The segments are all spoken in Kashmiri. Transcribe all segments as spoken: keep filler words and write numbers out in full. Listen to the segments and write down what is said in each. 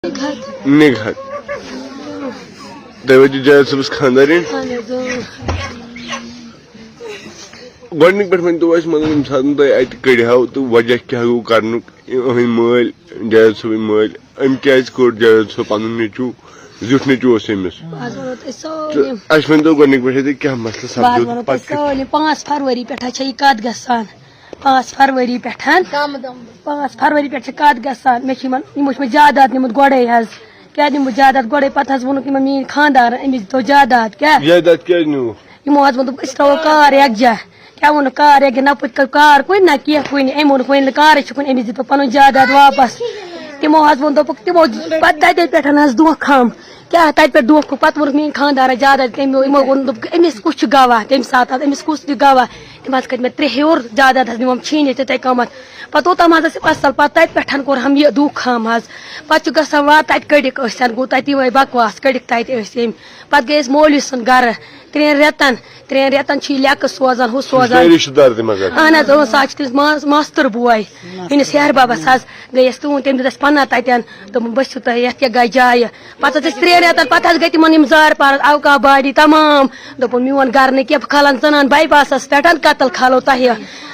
نِگہت۔ تُہۍ وٲتِو جاوید صٲبَس خانٛدارِنۍ؟ گۄڈٕنِکۍ پٮ۪ٹھ ؤنۍ تو اَسہِ، مطلب، ییٚمہِ ساتہٕ تۄہہِ اَتہِ کٔڑۍ ہاو تہٕ وجہ کیٛاہ گوٚو کَرنُک، یِہٕنٛدۍ مٲلۍ، جاوید صٲبٕنۍ مٲلۍ، أمۍ کیٛازِ کوٚر جاوید صٲب پَنُن نیٚچوٗ، زیُٹھ نیٚچوٗ اوس أمِس؟ بہٕ حظ وَنو تۄہہِ سٲلِم۔ تہٕ اَسہِ ؤنۍ تو گۄڈٕنِکۍ پٮ۪ٹھ ییٚتہِ کیٛاہ مسلہٕ بہٕ حظ سَپدیو وَنو تۄہہِ پَتہٕ کیٛاہ؟ سٲلِم، پانٛژھ فروری پٮ۪ٹھ حظ چھےٚ یہِ کَتھ گژھان۔ پانٛژھ فروری پٮ۪ٹھ۔ پانٛژھ فروری پٮ۪ٹھ چھِ کَتھ گژھان۔ مےٚ چھِ یِمَن، یِمو چھِ مےٚ جاداد نیوٗمُت گۄڈَے حظ۔ کیٛازِ نیوٗمُت جاداد گۄڈَے؟ پَتہٕ حظ ووٚنُکھ یِمَن میٛٲنۍ خانٛدارَن، أمِس دیُت جاداد۔ کیٛاہ؟ جاداد کیٛازِ نیوٗکھ؟ یِمو حظ ووٚن، دوٚپُکھ، أسۍ ترٛاوو کار یَکجاہ۔ کیٛاہ ووٚنُکھ؟ کار یَکجاہ، نہ پَتہٕ کَرو کار کُنہِ، نہ کینٛہہ کُنہِ۔ أمۍ ووٚنُکھ، وۄنۍ نہٕ کارٕے چھُ کُنہِ، أمِس دِتو پَنُن جاداد واپَس۔ تِمو حظ ووٚن، دوٚپُکھ، تِمو پَتہٕ تَتے پٮ۪ٹھ حظ دھونٛکھٕ ہم۔ کیٛاہ تَتہِ پٮ۪ٹھ دھونٛکھٕ؟ پَتہٕ ووٚنُکھ میٛٲنۍ خانٛدارَن جاداد، تٔمۍ، یِمو ووٚن، دوٚپُکھ، أمِس کُس چھُ گواہ تَمہِ ساتہٕ حظ؟ أمِس کُس تہِ گواہ؟ تِم حظ کھٔتۍ مےٚ ترٛےٚ ہیوٚر، جاداد حظ نِوم چھیٖنِتھ تِتھَے کٔمَتھ۔ پَتہٕ اوٚتام حظ ٲسۍ اَصٕل، پَتہٕ تَتہِ پٮ۪ٹھ کوٚر ہم یہِ دھوکھٕ ہم حظ۔ پَتہٕ چھُ گژھان وار تَتہِ کٔڑِکھ أسۍ، گوٚو تَتہِ یِمَے بکواس، کٔڑِکھ تَتہِ أسۍ أمۍ۔ پَتہٕ گٔے أسۍ مولوی سُنٛد گَرٕ ترٛٮ۪ن رٮ۪تَن، ترٛٮ۪ن رٮ۪تَن چھُ یہِ لیٚکہٕ سوزان، ہُہ سُہ چھُ سوزان۔ تۄہہِ رِشتہٕ دار تہِ مگر؟ اَہَن حظ، اۭں، سُہ حظ چھُ تٔمِس ماس-، ماستٕر بوے، میٛٲنِس ہیٚہَر بَبَس حظ۔ گٔے أسۍ تُہُنٛد، تٔمۍ دیُت اَسہِ پَناہ تَتٮ۪ن، دوٚپُن، بٔسِو تُہۍ یَتھ کیٛاہ گژھِ جایہِ۔ پَتہٕ حظ ٲسۍ ترٛٮ۪ن رٮ۪تَن، پَتہٕ حظ گٔے تِمَن یِم زارٕ پارَس، اوقاف باڈی تمام۔ دوٚپُن، میون گرٕ نہٕ کینٛہہ، بہٕ کھالَن زَنان باے پاسَس پٮ۪ٹھ، قتل کھالو تۄہہِ۔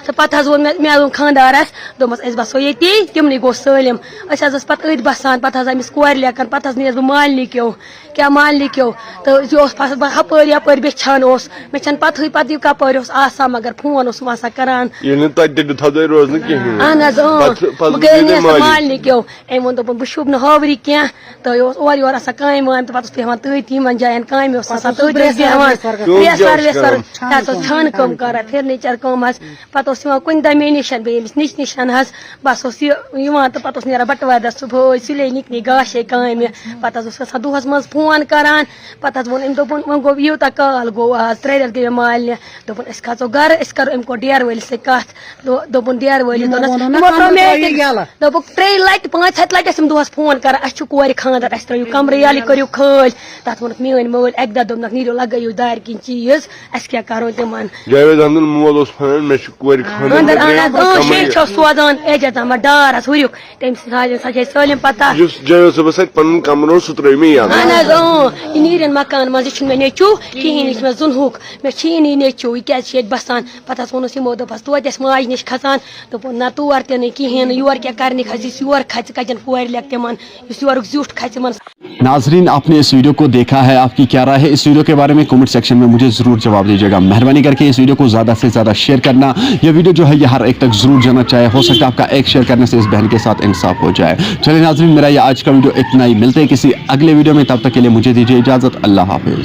تہٕ پَتہٕ حظ ووٚن مےٚ، مےٚ ووٚن خانٛدارَس، دوٚپمَس، أسۍ بَسو ییٚتی، تِمنٕے گوٚو سٲلِم۔ أسۍ حظ ٲسۍ پَتہٕ أتھۍ بَسان، پَتہٕ حظ آے أمِس کورِ لیکَن، پَتہٕ حظ نیٖرِس بہٕ مالنہِ کیو، کیٛاہ مالنہِ کیو۔ تہٕ یہِ اوس پَتہٕ بہٕ ہَپٲرۍ یَپٲرۍ بیٚچھان اوس، مےٚ چھَنہٕ پَتہٕے پَتہٕ یہِ کَپٲرۍ اوس آسان، مگر فون اوسُم آسان کَران۔ ییٚلہِ نہٕ تَتہِ تہِ دیُت تھَو تۄہہِ روزنہٕ کِہیٖنۍ۔ اہن حظ، اۭں۔ پَتہٕ، پَتہٕ بہٕ گٔیَس گٔے نہٕ مالنہِ۔ مالنہِ کیو۔ أمۍ ووٚن، دوٚپُن، بہٕ شوٗبہٕ نہٕ ہاورِ کینٛہہ۔ تہٕ یہِ اوس اورٕ یورٕ آسان کامہِ وامہِ، تہٕ پَتہٕ اوس بیٚہوان تٔتھۍ یِمَن جایَن، کامہِ اوس آسان تٔتھۍ، اوس بیٚہوان۔ برٛیسوارِ ویسوارِ کیٛاہ اوس یہِ حظ اوس چھانہٕ کٲم کران، فِرنیٖچَر کٲم حظ۔ پَتہٕ اوس یِوان کُنہِ دۄہ مےٚ نِش، بیٚیہِ أمِس نِچ نِش حظ۔ بَس اوس یہِ یِوان تہٕ پَتہٕ اوس نیران بَٹہٕ وارِ دۄہ صُبحٲے سُلے نِکنہِ گاشے کامہِ۔ پَتہٕ حظ اوس گژھان دۄہَس منٛز فون کران۔ پَتہٕ حظ ووٚن أمۍ، دوٚپُن، وۄنۍ گوٚو یوٗتاہ کال گوٚو آز، ترٛےٚ رٮ۪تھ گٔے مےٚ مالنہِ۔ دوٚپُن، أسۍ کھژو گرٕ، أسۍ کرو أمۍ کوٚر ڈیرٕ وٲلِس سۭتۍ کتھ۔ دو-، دوٚپُن، ڈیرٕ وٲلِس، یِمو دوٚپنس، ووٚنُن نہ، یِمو ترٛٲو مےٚ کمرٕ أکِس، یَلہٕ۔ دوٚپُکھ، ترٛیٚیہِ لٹہِ، پانٛژِ ہتہِ لٹہِ ٲسۍ یِم دۄہس فون کران، اسہِ چھُ کورِ خانٛدر، اسہِ ترٛٲیِو کمرٕ یَلہٕ، یہِ کٔرِو خٲلۍ۔ تتھ ووٚنُکھ میٲنۍ مٲلۍ اکہِ دۄہ، دوٚپنکھ، نیٖرِو لگٲیِو دارِ کِنۍ چیٖز، اسہِ کیٛاہ کرو تِمن؟ جاوید احمدُن مول اوس ونان، مےٚ چھُ کورِ خانٛدر، خانٛدر، مےٚ اہن حظ، ترٛٲیِو اۭں، کمرٕ شیٚیہِ یَلہٕ۔ چھو سوزان اعجاز احمد ڈار حظ، ہُریُک، تٔمۍ سٕنٛز حاجت سۄ چھِ اَسہِ سٲلِم پتہ۔ یُس جاوید صٲبس اَتہِ پنُن کمرٕ اوس، سُہ ترٛٲوۍ مےٚ یَلہٕ۔ اہن حظ، اۭں، یہِ نیرِن مکان منٛز، یہِ چھُنہٕ مےٚ نیٚچوٗ کِہیٖنۍ، یہِ چھُ مےٚ زُنہُک، مےٚ چھُیی نہٕ یہِ نیٚچوٗ، یہِ کیٛازِ چھِ ییٚتہِ بسان؟ پتہٕ حظ ووٚنُس یِمو، دوٚپہَس، توتہِ ٲسۍ ماجہِ نِش کھسان، دوٚپُن، نہ تور تہِ نہٕ کِہیٖنۍ نہٕ، یور کیٛاہ کرنہِ کھسہِ، یُس یور کھژِ، کَتٮ۪ن کورِ لٮ۪کھِ تِمن، یُس یورُک زیُٹھ کھژِ یِمن۔ ناظرین، آپ نے इस वीडियो को देखा है, आपकी क्या राय है इस वीडियो के बारे में? कमेंट सेक्शन में मुझे ज़रूर जवाब दीजिएगा। मेहरबानी करके इस वीडियो को ज़्यादा से ज़्यादा शेयर करना। यह वीडियो जो है, ये हर एक तक ज़रूर जाना चाहिए। हो सकता है आपका एक शेयर करने से इस बहन के साथ इंसाफ हो जाए। चलिए नाजरीन, मेरा ये आज का वीडियो इतना ही। मिलते हैं किसी अगले वीडियो में, तब तक के लिए मुझे दीजिए इजाज़त। अल्लाह हाफिज़।